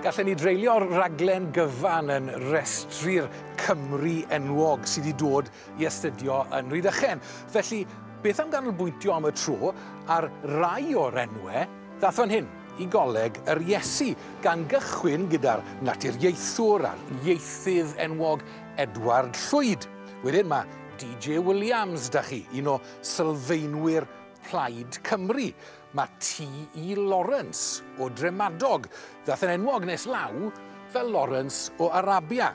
Gallen ni dreulio'r raglen gyfan yn restru'r Cymry enwog sydd wedi dod i astudio yn Rhydychen. Felly, beth am ganolbwyntio am y tro ar rai o'r enwau ddath fan hyn i Goleg yr Iesu, gan gychwyn gyda'r naturiaethwr a'r ieithydd enwog Edward Llwyd. Wedyn mae DJ Williams 'da chi, un o sylfaenwyr Plaid Cymru. Mae T.E. Lawrence o Dremadog, ddath yn enwog nes law fel Lawrence o Arabia.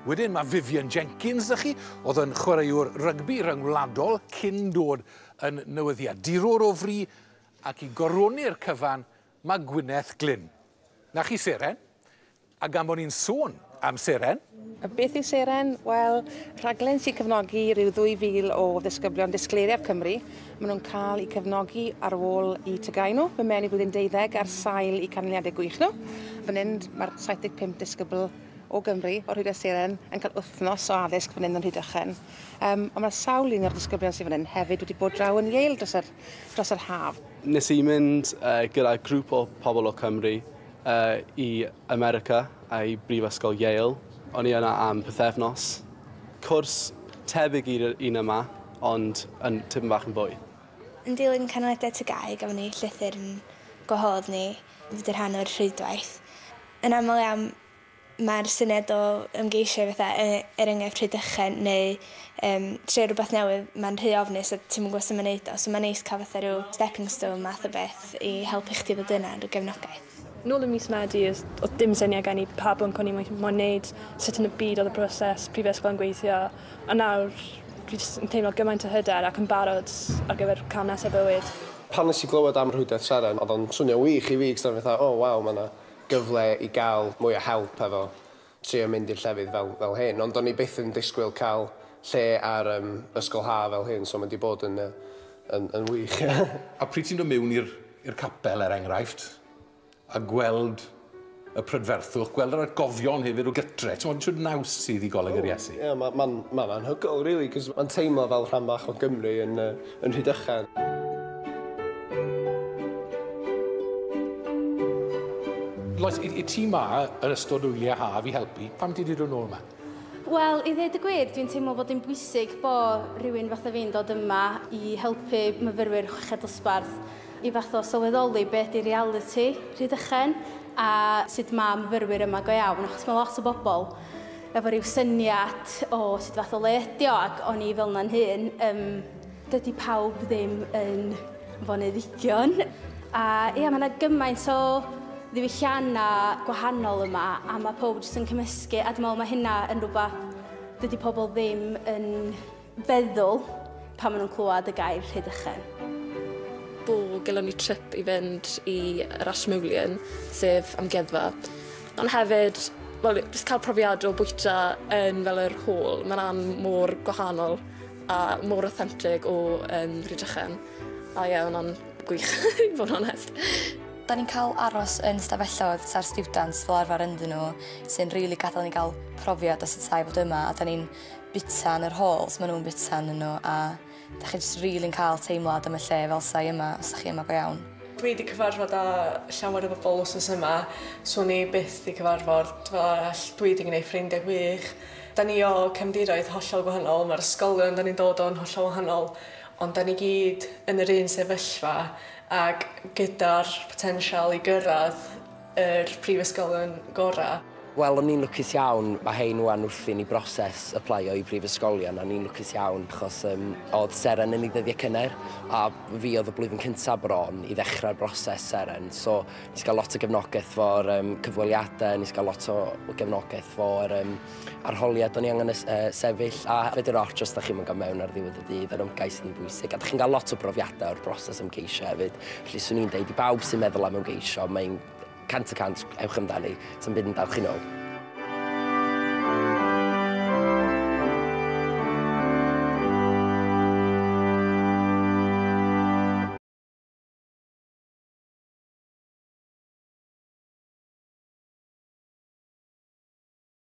Wedyn mae Vivian Jenkins 'da chi, oedd yn chwaraewr rygbi ryngwladol cyn dod yn newyddiadurwr o fri, ac i goroni'r cyfan mae Gwyneth Glyn. Na chi Seren, a gan bod ni'n sôn am Seren. A beth yw Seren? Wel, rhaglen sy'n cefnogi rhyw 2,000 o ddisgyblion disgleiriaf Cymru. Maen nhw'n cael eu cefnogi ar ôl i TGAU nhw, mynd mewn i blwyddyn 12 ar sail eu canlyniadau gwych nhw. Fan hyn mae'r 75 disgybl o Gymru, o'r Rhwydwaith Seren, yn cael wythnos o addysg fan hyn yn Rhydychen. Ond mae sawl un o'r disgyblion sydd fan hyn hefyd wedi bod draw yn Yale dros yr haf. Nes i mynd gyda grŵp o pobl o Cymru i America a i Brifysgol Yale. O'n i yna am pythefnos. Cwrs tebyg i'r un yma, ond yn tipyn bach yn fwy. Yn dilyn canlyniadau TGAU, gafon ni llythyr yn gwahodd ni i fod yn rhan o'r rhwydwaith. Yn aml iawn, mae'r syniad o ymgeisio fatha, er enghraifft Rhydychen neu trio rhywbeth newydd, mae'n rhy ofnus a ti'm yn gwybod sut mae'n neud o. So mae'n neis cael fatha rhyw stepping stone math o beth i helpu chdi ddod yna, rhyw gefnogaeth. Nôl ym mis Medi, oedd dim syniad gen i pa bwnc o'n i moyn neud, sut yn y byd oedd y broses prifysgol yn gweithio. A nawr, dwi jyst yn teimlo gymaint o hyder ac yn barod ar gyfer cam nesaf bywyd. Pan nes i glywed am Rhwydwaith Seren, oedd o'n swnio wych i fi, cos o'n fatha, oh waw, mae yna gyfle i gael mwy o help efo trio mynd i'r llefydd fel hyn. Ond o'n i byth yn disgwyl cael lle ar ysgol ha fel hyn, so mae wedi bod yn wych. A pryd ti'n dod mewn i'r capel, er enghraifft, a gweld y prydferthwch, gweld yr atgofion hefyd o gytre, ti'n meddwl, shwd naws sydd i Goleg yr Iesu? Ie, mae'n anhygoel, really, cos mae'n teimlo fel rhan bach o Gymru yn Rhydychen. Lois, i ti ma yn ystod wyliau haf i helpu, pam ti wedi dod nôl yma? Wel, i ddweud y gwir, dwi'n teimlo bod hi'n bwysig bod rhywun fatha fi'n dod yma i helpu myfyrwyr chweched dosbarth i fath o sylweddoli beth ydi reality Rhydychen a sut mae myfyrwyr yma go iawn, achos mae lot o bobl efo rhyw syniad o sut fath o le ydi o, ac o'n i fel na'n hun, dydy pawb ddim yn foneddigion. A ia, mae yna gymaint o ddiwylliannau gwahanol yma, a mae pawb jyst yn cymysgu, a dwi'n meddwl mae hynna yn rhywbeth dydy pobl ddim yn feddwl pan maen nhw'n clywed y gair Rhydychen. Bo gylon ni trip i fynd i yr Ashmolean, sef amgueddfa. Ond hefyd, wel, jyst cael profiad o bwyta yn fel yr hall, mae'n mor gwahanol a mor authentic o Rhydychen. A ie, hwnna'n gwych, i fod yn onest. Da ni'n cael aros yn stafelloedd sa'r students fel arfer ynddyn nhw, sy'n rili gadael ni gael profiad o sut sa'i fod yma, a da ni'n bita yn yr halls, maen nhw'n bita yn nhw, a da chi jyst rili'n cael teimlad am y lle fel sa'i yma, os da chi yma go iawn. Dwi wedi cyfarfod â llawer o bobl wsos yma, swn i byth wedi cyfarfod fel arall, dwi wedi gwneud ffrindiau gwych. Da ni o cefndiroedd hollol gwahanol, mae'r ysgolion da ni'n dod o'n hollol wahanol, ond da ni gyd yn yr un sefyllfa ac gyda'r potensial i gyrraedd yr prifysgolion gorau. Wel, o'n i'n lwcus iawn, mae hein wan wrthyn i broses applio i brifysgolion, a ni'n lwcus iawn achos oedd Seren yn ei ddyddiau cynnar, a fi oedd y blwyddyn cyntaf bron i ddechrau'r broses Seren. So, nes gael lot o gefnogaeth fo'r cyfweliadau, nes gael lot o gefnogaeth fo'r arholiad o'n i angen sefyll, a fedr ots os da chi'n gael mewn ar ddiwedd y dydd, yr ymgais yn bwysig, a da chi'n cael lot o brofiadau o'r broses ymgeisio hefyd. Felly, swn i'n deud i bawb sy'n meddwl am ymgeisio, mae'n 100%, ewch amdani, sy'n byd yn dal chi nôl.